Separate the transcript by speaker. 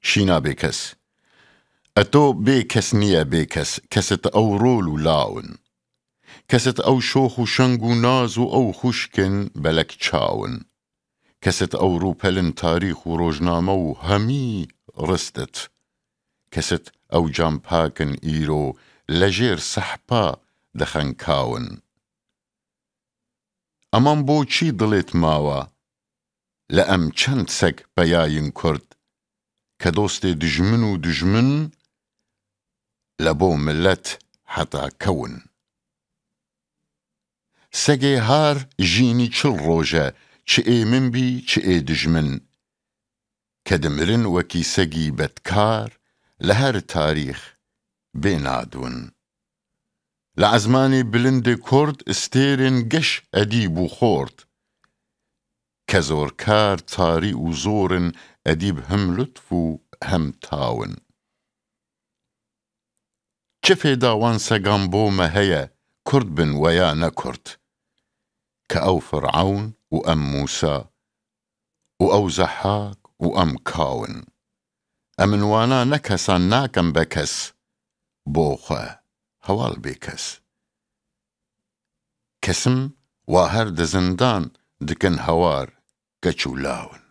Speaker 1: شینا بێکەس ئەتۆ بێ کەس نییە بێ کەس کەست ئەو ڕۆل و لاون کەست ئەو شۆخ و شەنگ و ناز و ئەو خوشکن بەلەک چاون کەست ئەو ڕووپەلن تاریخ و ڕۆژنامە و هەمی ڕستت کەست ئەو جام پاکن ئیرۆ لە ژێر سەحپا دەخەنکاون ئەمان بۆ چی دڵێت ماوە لە ئەم چەند سەگ پەیاین کورد کە دۆستێ دوژمن و دوژمن لە بۆ ملەت حەتا کەون. سەگێ هار ژینی چڵ ڕۆژە چ ئێ من بی چ ئێ دوژمن کە دمرن وەکی سەگی بەدکار لە هەر تاریخ بێ نادون. لە عەزمانی بلندێ کورد ستێرێن گەش ئەدیب و خۆرد کە زۆرکار تاری و زۆرن ئەدیب هەم لوتف و هەم تاون. چ فێدا وان سەگان بۆ مە هەیە کورد بن وەیا نە کورد کە ئەو فرعەون و ئەم موسا و ئەو زەحاک و ئەم کاون. ئەمن وانا نە کەسان ناکەم بە کەس بۆ خوە هەواڵ بێ کەس. کەسم وا هەر دە زندان دکەن هەوار کەچ و لاون.